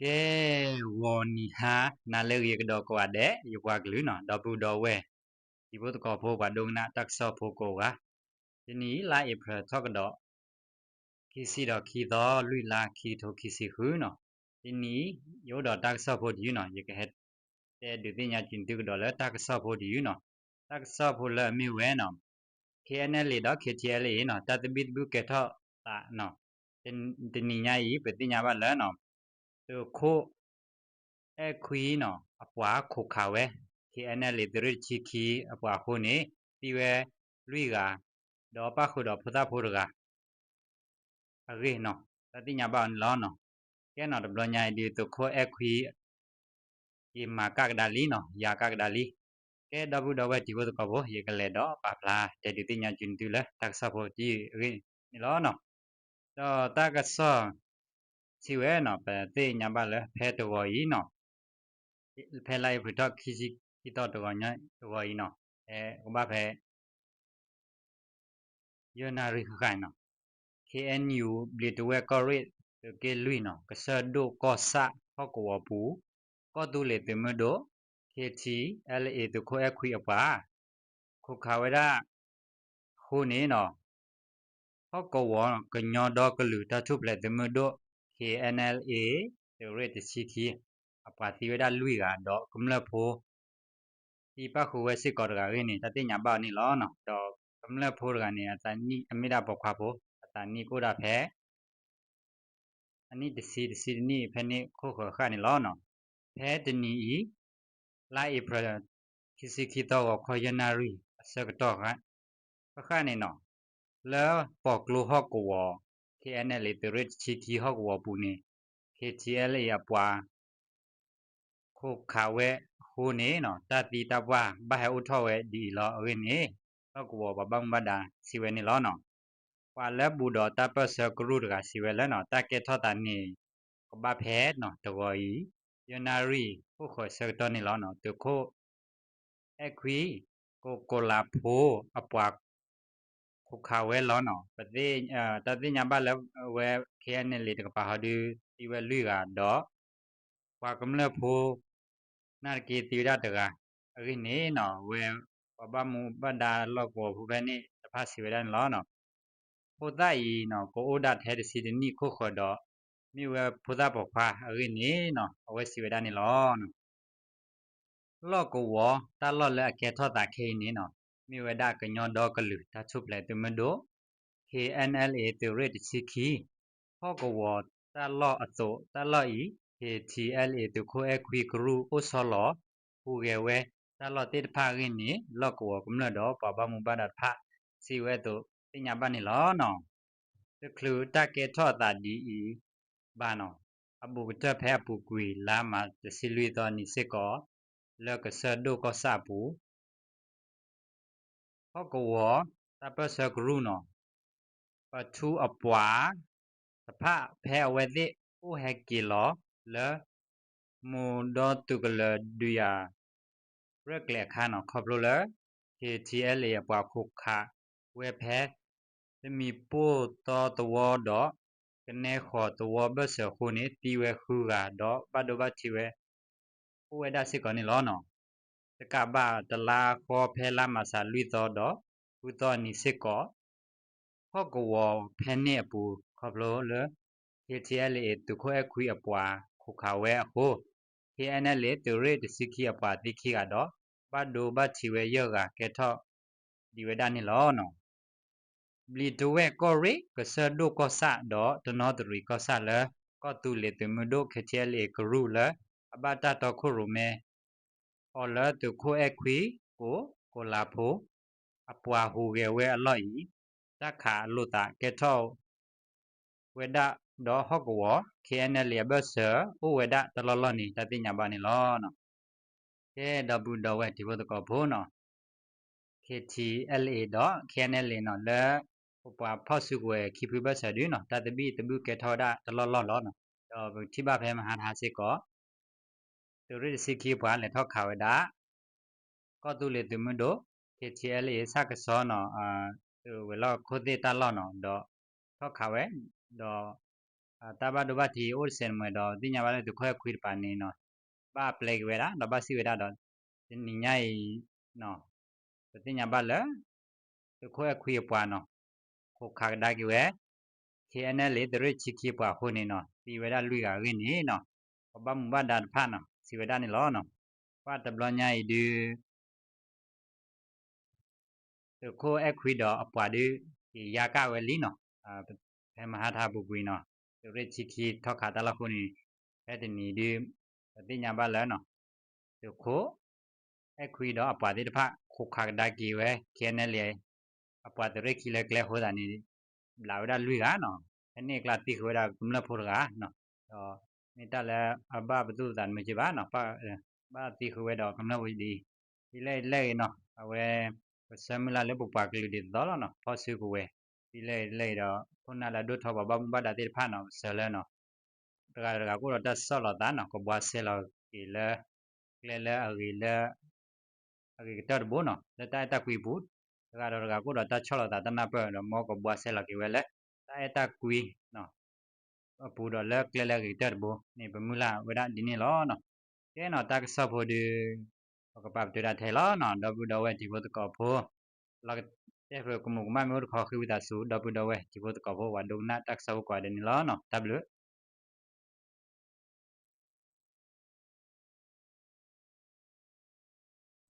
ကဲ, ဂီၤနံၤဟါနၤလၢအဂ့ၤကဒီးကိးဂၤဒဲး ယပှၤကလုာ်နီၤ, ဒီပုၢ်ဒီဝဲၢ် တံၤဖိသကိးဖိ ပှၤဒိကနၣ်တၢ်ကစီၣ်ဖိကိးဂၤ, တနံၤအံၤ လါအ့ဖြ့ၣ်ထီၣ်ကဒီး ခံဆံဒီးခံသီ လွံၢ်လါ ခံကထိခံဆံဃုနီၤ, တနံၤအံၤ ယအိၣ်ဒီးတၢ်ကစီၣ်ဖိတယုၢ်နီၤ, ယကဟဲတဲဒုးသ့ၣ်ညါက့ၤသုကဒီးလၢတၢ်ကစီၣ်ဖိတယုၢ်နီၤ, တၢ်ကစီၣ်ဖိလၢအမ့ၢ်ဝဲနီၤ KNLA ဒီး KTLA နီၤ တၢ်သဘံၣ်သဘုၣ်ကဲထီၣ်သးနီၤ, တနံၤညါအံၤ ပသ့ၣ်ညါဘၣ်လၢနီၤ သုးခိၣ်အဲၣ်ခွံနီၤ အပှၤခိးခးဝဲ KNLA သုးရ့ၣ်တဆံခံအပှၤအဃိန့ၣ် သံဝဲလွံၢ်ဂၤ ဒီးပၣ်ဃုာ်ဒီးဖိသၣ်ဖိတဂၤ အဂ့ၢ်နီၤ တၢ်သ့ၣ်ညါဘၣ်အီၤန့ၣ်လီၤနီၤ. ကဲနီၤ တဘျီညါအံၤဒုး သုးခိၣ်အဲၣ်ခွံ က့ၤမၤကၣ်ကဒါလံနီၤ, ယၤကၣ်ကဒါလံ. ကဲ ဒီပုၢ်ဒီဝဲၢ်တံၤဖိသကိးဖိ ယကလဲၤဒီးပာ်ဖျါတဲဒုးသ့ၣ်ညါက့ၤသုလၢတၢ်ကစီၣ်ဖိတယုၢ်အဂ့ၢ်န့ၣ်လီၤနီၤ. ဒီးတၢ်ကစီၣ်စံးဝဲနီၤ ပသ့ၣ်ညါဘၣ်လၢဖဲတဂီၤအံၤနီၤ, ဖဲလါအ့ဖြ့ၣ်ထီၣ်ခံဆံခံသီတဂီၤညါတဂီၤအံၤနီၤ, ဖဲကဘၣ်ဖဲ ယဲၢ်နၣ်ရံၣ်ဃၣ်ဃၣ်နီၤ, KNU ဘျံးတဝဲၢ်ကီၢ်ရ့ၣ် သုးက့လွံၢ်နီၤ ကစၢၢ်ဒိၣ်ကီၢ်ဆၣ်ဟီၣ်ကဝီၤပူၤ ကီၢ်သူလ့ၤသုးမုၢ်ဒိၣ် KTLA သုးခိၣ်အဲၣ်ခွံအပှၤ ခိးခးဝဲဒၣ်အဃိန့ၣ်နီၤ ဟီၣ်ကဝီၤကညီဒီကလုာ်တၢ်ထူၣ်ဖျဲးသုးမုၢ်ဒိၣ် KNLA သုးရ့ၣ်တဆံခံ အပှၤသံဝဲဒၣ်လွံၢ်ဂၤ ဒီးကမျၢၢ်ဖိ သံပၣ်ဃုာ်ဝဲစ့ၢ်ကီးတဂၤအဂ့ၢ်န့ၣ် တၢ်သ့ၣ်ညါဘၣ်အီၤန့ၣ်လီၤ. ဒီးကမျၢၢ်ဖိတဂၤန့ၣ် အသးနံၣ်အမ့ၢ်ဒၣ်ပိာ်ခွါဖိ အသးနံၣ်ကအိၣ်ဒၣ်ဖဲ အနံၣ်တဆံ တဆံတနံၣ် ဖဲန့ၣ်ခိၣ်ဃၢၤဃၣ်န့ၣ်လီၤ. ဖဲတနံၤအံၤ လါအ့ဖြ့ၣ် ခံဆံခံသီဂီၤခီယဲၢ်နၣ်ရံၣ်အဆၢကတီၢ် ဃၣ်ဃၣ်န့ၣ်နီၤ လၢပီၣ်ကျိဟီၣ်ကဝီၤ KNLA သုးရ့ၣ်တဆံခံဟီၣ်ကဝီၤပူၤန့ၣ် KTLA အပှၤ ခိးခးဝဲအဃိန့ၣ်နီၤ တၢ်သံတၢ်ပှၢ်ဘၣ်ဟဲအိၣ်ထီၣ်ဝဲဒ်အံၤလီၤအဂ့ၢ်န့ၣ် ဟီၣ်ကဝီၤပှၤဘၣ်မူဘၣ်ဒါစံးဝဲန့ၣ်လီၤ. ပှၤလၢဘူးဒီးတၢ်ပၢၢ်ဆၢကရူၢ်တဂၤစံးဝဲလၢနီၤ တၢ်ကဲထီၣ်သးန့ၣ် ကဘၣ်ဖဲနီၤ တဂီၤအံၤ ယဲၢ်နၣ်ရံၣ်ခိၣ်ဃၢၤဆၢကတီၢ်န့ၣ်လီၤ. သုးခိၣ် အဲၣ်ခွံ က ကီၤလၤဖိ အပှၤ ခိးခးဝဲလီၤနီၤ. တၢ်သ့ၣ်ညါဘၣ်လၢအဝဲ KNLA တကပၤဟီဒုး သံဝဲလွံၢ်ဂၤ ဒီး ပှၤကမျၢၢ်ဖိ နာ်သက့သံဝဲဒၣ်တဂၤ အဂ့ၢ်န့ၣ်နီၤ အဝဲ ပှၤဘၣ်မူဘၣ်ဒါလီၢ်ကဝီၤဖိဖဲန့ၣ်တဖၣ်စံးဝဲဒၣ်န့ၣ်လီၤ. ဖိသၣ်အံၤနီၤ ကအိၣ်ဒၣ်ထဲတဆံတနံၣ်ခိၣ်ဃၢၤဒီး မ့ၢ်ဝဲဖိသၣ်ပိာ်ခွါအဂ့ၢ်န့ၣ်နီၤ အဝဲစံးဝဲဒၣ်န့ၣ်လီၤ. လီၢ်ကဝီၤတၢ်လီၢ်လၢအကဲထီၣ်သးခဲအံၤန့ၣ်နီၤ မ့ၢ်ဝဲဒၣ်ကညီဒီကလုာ်တၢ်ထူၣ်ဖျဲးသုးမုၢ်ဒိၣ် KNLA သုးရ့ၣ်တဆံခံ ဟီၣ်ကဝီၤတၢ်လီၢ်အသိး တၢ်လီၢ်အံၤ KTLA သုးခိၣ်အဲၣ်ခွံကရူၢ်အိၣ်ဆီလီၤ ဟူးဂဲၤဝဲတၢ်လီၢ်သ့ၣ်တဖၣ်အဂ့ၢ်န့ၣ် လီၢ်ကဝီၤကမျၢၢ်ဒီးပှၤဘၣ်မူဘၣ်ဒါတဖၣ် စံးဝဲအသိးသ့ၣ်ညါဘၣ်န့ၣ်လီၤ. တချုးတၢ်ကဲထီၣ်အသးဒ်အံၤဘၣ်နီၤ အဘူးကတၢၢ်ဖဲအပူၤကွံာ်လါမးတဆံလွံၢ်သီနံၤစ့ၢ်ကီး လၢကစၢၢ်ဒိၣ်ကီၢ်ဆၣ်အပူၤ ဟီၣ်ကဝီၤတၢ်ပၢၢ်ဆၢကရူၢ်နီၤ ပထူအပှၤတဖၣ် ဖဲအဝဲသ့ၣ်အိၣ်ဟဲက့ၤလီၤလၢ မိၢ်ဒီတုၤကလၢၤဒုးယၤ ရဲၣ်ကျဲၤအခါနီၤ ခီဖျိလၢ KTLA အပှၤခိးခးဝဲဖဲ သမံၤပိၢ်သီသဝီဒီး ကနဲဃီၤသဝီဘၢၣ်စၢၤအဃိန့ၣ် သံဝဲဃုဂၤ ဒီးဘၣ်ဒိဘၣ်ထံးဝဲ အိၣ်ဝဲဒၣ်စ့ၢ်ကီးန့ၣ်လီၤ. တကးဘၣ်တလါဃီဖဲလါမးစးလွံၢ်သီဒီး ဃုသီအနံၤစ့ၢ်ကီး ဟီၣ်ကဝီၤဖဲန့ၣ်အပူၤ ခီဖျိလၢ KTLA သုးခိၣ်အဲၣ်ခွံအပှၤခိးခးဝဲအဃိ KNLA သုးရ့ၣ်တဆံခံအပှၤသံခံဂၤဒီး ဘၣ်ဒိဘၣ်ထံးဝဲယဲၢ်ဂၤကဲထီၣ်ဒံးဝဲဒၣ်န့ၣ်လီၤ. ဘျံးတဝဲၢ်ကီၢ်ရ့ၣ် ကစၢၢ်ဒိၣ်ကီၢ်ဆၣ်ဒီးတနီသရံၣ်ကီၢ်ဆၣ်လၢ ကီၢ်သူလ့ၤသုးမုၢ်ဒိၣ် KTLA ကရူၢ်လၢ အဘၣ်တၢ်တီခိၣ်ရိၣ်မဲ အီၤလၢသုးခိၣ်အဲၣ်ခွံ က ကီၤလၤဖိ အပှၤဟူးဂဲၤဝဲအလီၢ်အံၤ တၢ်ခးအလိာ်သးကဲထီၣ်ဝဲဒၣ်ဒီးဟီၣ်ကဝီၤ KNLA အဘၢၣ်စၢၤ အိၣ်ဝဲဒၣ်တလီၢ်လီၢ်န့ၣ် တၢ်သ့ၣ်ညါဘၣ်န့ၣ်လီၤ. ကဲ ဒီပုၢ်ဒီဝဲၢ်တံၤဖိသကိးဖိနီၤ KTLA ဒီး KNLA နီၤ လၢပပှၤဖီၣ်စုကဝဲၤခံဖုဘၢၣ်စၢၤဒုနီၤ တၢ်သဘံၣ်သဘုၣ်ကဲထီၣ်ဝဲဒၣ်တလီၢ်လီၢ်လီၤ. ဒီးပကထံၣ်ဘၣ်ဖဲမဟါတဟါစ့ၢ်ကီး သုးရ့ၣ်တဆံခံအပှၤလဲၤထီၣ်ခးဝဲဒၣ် ကီၢ်သူလ့ၤသုးမုၢ်ဒိၣ် KTLA ဆၣ်ကဆီနီၤ သုးဝဲၤလီၢ်ခိၣ်သ့ၣ်တၢ်လီၢ်နီၤ ဒီးထီၣ်ခးဝဲ ဒီး တၢ်ဘၣ်ဒိဘၣ်ထံးအိၣ်တစဲးတမှဲၤဒီး သ့ၣ်ညါဘၣ်လၢသုးခိၣ်အဲၣ်ခွံတပၤန့ၣ်နီၤ ဘၣ်ပျဲက့ၤဝဲဒၣ် ဒီးဘၣ်စံၣ်ဝဲဒၣ်ဒီး တနံၤညါအံၤ ပသ့ၣ်ညါဘၣ်လၢ သုးခိၣ်အဲၣ်ခွံအပှၤနီၤ ခိးခးကဒါက့ၤဝဲ ခ့ၣ်အဲၣ်နဲၣ်လ့ၣ် သုးရ့ၣ်ဆံခံအပှၤအဃိန့ၣ်နီၤ သံဝဲဒၣ်လွံၢ်ဂၤအဂ့ၢ်န့ၣ်နီၤ ပှၤဘၣ်မူဘၣ်ဒါတဖၣ်နီၤ စံးဝဲဒၣ်န့ၣ်လီၤ. ပှၤတဘျီညါအံၤဒုး သုးခိၣ်အဲၣ်ခွံဒီးအပှၤဒုး က့ၤယါကၣ်ဝဲလံနီၤ ဖဲမဟါထါပူၤကွံာ်နီၤ သုးရ့ၣ်ဆံခံထီၣ်ခးတၢ်လီၢ်အဃိန့ၣ် ဖဲတနံၤဒုး ပသ့ၣ်ညါဘၣ်လၢနီၤ သုးခိၣ်အဲၣ်ခွံဒီးအပှၤသ့ၣ်တဖၣ် ခိးခးကဒါက့ၤဝဲ ခ့ၣ်အဲၣ်နဲၣ်လ့ၣ် အပှၤသုးရ့ၣ်ခံလၢကျဲအဃိသတးန့ၣ် ဘျးဝဲဒၣ်လွံၢ်ဂၤနီၤ ဖဲန့ၣ်အကျါသံဃုာ်ဝဲဒၣ်ကမျၢၢ်ဖိတဂၤနီၤ ဒီးမ့ၢ်တၢ်လၢအဘၣ်ပသူၣ်ပသးတမုာ်က့ဘၣ်နီၤ ဘၣ်သံဃုာ်ဝဲဒီးကမျၢၢ်ဖိဒ်အံၤ ဒ်လဲၣ်ဒ်လဲၣ်ဂ့ၤနီၤ အဝဲ ပဆၢမုၢ်လၢ်လၢပပှၤကလုာ်ဒ်သိးသိးလီၤနီၤ ဖီၣ်စုကဝဲၤ ဒ်လဲၣ်ဒ်လဲၣ်ဂ့ၤဒီး ခိၣ်နၢ်လၢအဒိၣ်ထီၣ်ပှၤဘၣ်မူဘၣ်ဒါသ့ၣ်တဖၣ်နီၤ ပဆၢလၢနီၤ တဂၤဒီးတဂၤကအိၣ်ဒီးတၢ်ဆီၣ်လီၤသးနီၤ ကဘှါဆဲးလီၤက့ၤလၢ ကျဲလၢအဂ့ၤလၢ အဂ့ၤကတၢၢ်တဘိနီၤ လၢတၢ်အဲၣ်တၢ်ကွံအပူၤ တဂၤဒီးတဂၤကအိၣ်ဒီးတၢ်ဆီၣ်လီၤသးတၢ်နၢ်ပၢၢ်ဒီး မ်ကဘှါဆဲးလီၤက့ၤဝဲလၢ တၢ်အဲၣ်တၢ်ကွံ အပူၤဒီးလၢကျဲလၢအဂ့ၤကတၢၢ်တဘိန့ၣ် ပမုၢ်လၢ်ဝဲဒၣ်ဒ်န့ၣ်လီၤနီၤ. ကဲနီၤ တၢ်ကစီၣ်ဖိဒုး ပကပာ်ပတုာ်ဒၣ်ထဲလီၤနီၤ ဒီပုၢ်ဒီဝဲၢ်တံၤဖိသကိးဖိ လီၤကတဲာ်ဖျိကမူးကမၣ်မ့ၢ်အိၣ်တခီ ဃ့ဝံသးစူၤ ဒီပုၢ်ဒီဝဲၢ်တံၤဖိသကိးဖိ ပှၤဒိကနၣ်တၢ်ကစီၣ်ဖိကိးဂၤဒဲးန့ၣ်လီၤနီၤ တၢ်ဘျုး